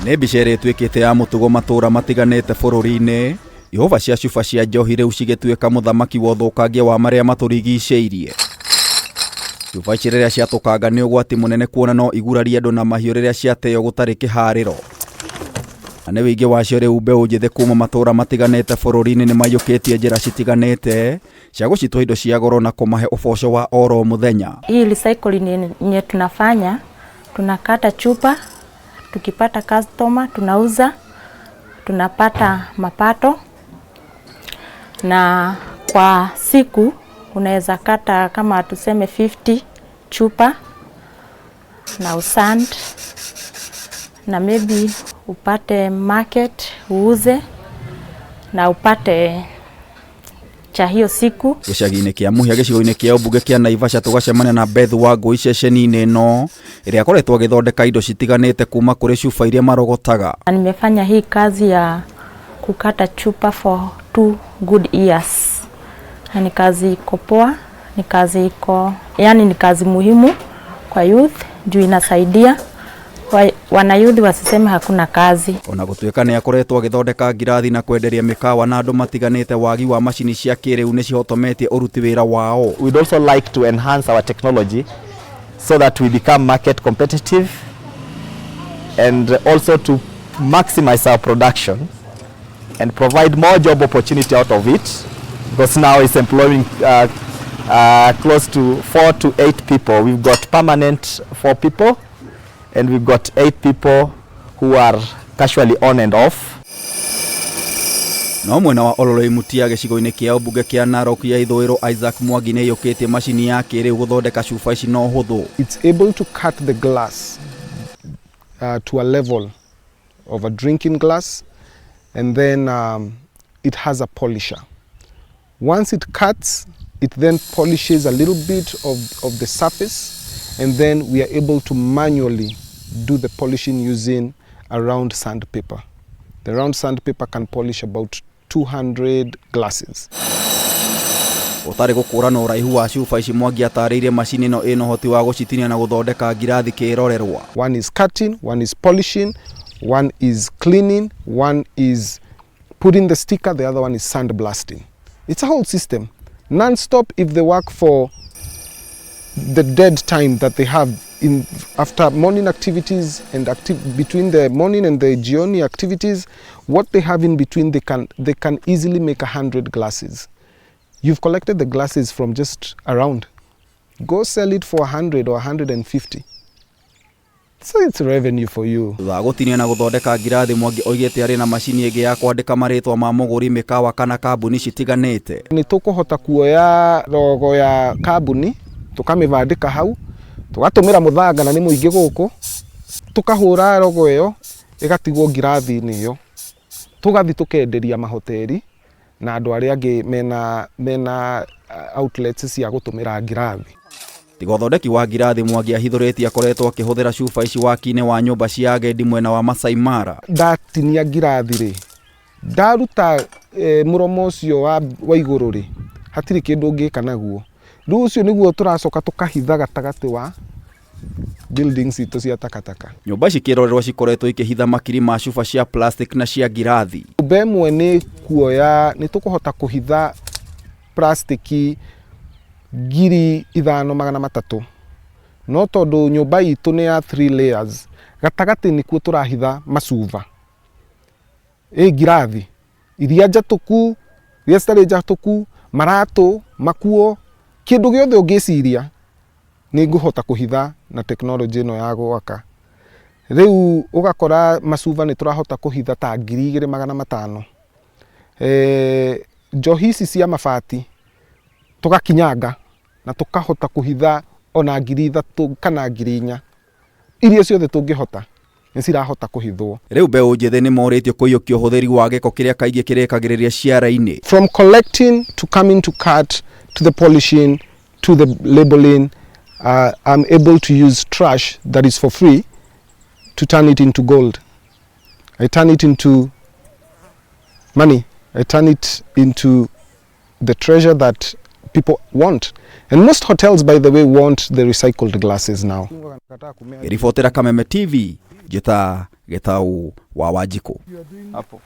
Nĩ mbica ĩrĩa ĩtuĩkĩte ya mũtugo matũũra matiganĩte bũrũri-inĩ, ihũba cia cuba cia njohi rĩu cigĩtuĩka mũthamaki wa ũthũkangia wa marĩa matũrigicĩirie. Cuba ici rĩrĩa ciatũkanga nĩ ũgwati mũnene kuona no igurarie andũ na mahiũ rĩrĩa ciateo gũtarĩ kĩharĩro. Na nĩ wĩingĩ wacio rĩu mbeũ njĩthĩ kuma matũũra matiganĩte bũrũri-inĩ nĩ maiyũkĩtie njĩra citiganĩte cia gũcitua indo cia goro na kũmahe ũboco wa oro mũthenya. Hii recycling yenye tunafanya, tunakata chupa, tukipata customer tunauza, tunapata mapato, na kwa siku unaweza kata kama tuseme 50 chupa na usand na maybe upate market uuze na upate cha hiyo siku. Gĩcagi-inĩ kĩa Mũhĩa gĩcigo-inĩ kĩa ũmbunge kĩa Naivasha tũgacemania na Beth Wangũi ceceni-inĩ ĩno ĩrĩa akoretwo agĩthondeka indo citiganĩte kuma kũrĩ cuba iria marogotaga. Na nimefanya hii kazi ya kukata chupa for 2 good years, na ni kazi iko poa, ni kazi iko yani ni kazi muhimu kwa youth juu inasaidia wanayouth wasiseme hakuna kazi. Ona gũtuĩka nĩ akoretwo agĩthondeka ngirathi na kwenderia mĩkawa na andũ matiganĩte, wagi wa macini cia kĩrĩu nĩ cihotometie ũruti wĩra wao. We'd also like to enhance our technology so that we become market competitive and also to maximize our production and provide more job opportunity out of it, because now it's employing close to four to eight people. We've got permanent four people and we've got eight people who are casually on and off. No mwena wa Ololoi Mutia gĩcigo-inĩ kĩa ũmbunge kĩa Narok ya ithũĩro, Isaac Mwangi nĩ aiyũkĩtie macini ya kĩrĩu gũthondeka cuba ici no hũthũ. It's able to cut the glass to a level of a drinking glass, and then it has a polisher. Once it cuts, it then polishes a little bit of the surface, and then we are able to manually do the polishing using a round sandpaper. The round sandpaper can polish about 200 glasses. Ũtarĩ gũkũrana ũraihu wa cuba ici, Mwangi atarĩirie macini ĩno ĩna ũhoti wa gũcitinia na gũthondeka ngirathi kĩrorerwa. One is cutting, one is polishing, one is cleaning, one is putting the sticker, the other one is sandblasting. It's a whole system. Non-stop, if they work for the dead time that they have in after morning activities and between the morning and the jioni activities, what they have in between, they can easily make 100 glasses. You've collected the glasses from just around. Go sell it for 100 or 150. So it's revenue for you. Thutha wa gũtinia na gũthondeka ngirathi, Mwangi oigĩte arĩ na macini ĩngĩ ya kwandĩka marĩtwa ma mũgũri, mĩkawa kana kambuni citiganĩte. Nĩ tũkũhota kuoya logo ya kambuni, tũkamĩbandĩka hau, tũgatũmĩra mũthanga na nĩ mũingĩ gũkũ, tũkahũra logo ĩyo ĩgatigwo ngirathi-inĩ ĩyo, tũgathi tũkenderia mahoteri na andũ arĩa angĩ mena outlets cia gũtũmĩra ngirathi. Tiga ũthondeki wa ngirathi, Mwangi ahithũrĩtie akoretwo akĩhũthĩra cuba ici waki-inĩ wa nyũmba cia agendi mwena wa Masai Mara. Ndatinia ngirathi rĩ, ndaruta mũromo ũcio wa igũrũ rĩ, hatirĩ kĩndũ ũngĩka naguo. Rĩu ũcio nĩguo tũracoka tũkahitha gatagatĩ wa buildings citũ cia takataka. Nyũmba ici kĩrorerwa cikoretwo ikĩhitha makiri ma cuba cia plastic na cia ngirathi. Nyũmba ĩmwe nĩ kuoya nĩ tũkũhota kũhitha plastiki 5300, no tondũ nyũmba itũ nĩ ya three layers, gatagatĩ nĩkuo tũrahitha macuba ĩ ngirathi iria njatũku, iria citarĩ njatũku, maratũ makuo, kĩndũ gĩothe ũngĩciria nĩ ngũhota kũhitha na tekinoronjĩ ĩno ya gwaka. Rĩu ũgakora macuba nĩ tũrahota kũhitha ta 2500. Njohi ici cia mabati tũgakinyanga na tũkahota kũhitha ona 3000 kana 4000. Iria ciothe tũngĩhota nĩ cirahota kũhithwo. Rĩu mbeũ njĩthĩ nĩ morĩtio kũiyũkia ũhũthĩri wa gĩko kĩrĩa kaingĩ kĩrĩkagĩrĩria ciara-inĩ. From collecting to coming to cut to the polishing to the labeling, I'm able to use trash that is for free to turn it into gold. I turn it into money. I turn it into the treasure that people want. And most hotels, by the way, want the recycled glasses now. Ngĩribotera Kameme TV, njĩta Gĩtau wa Wanjikũ. Hapo.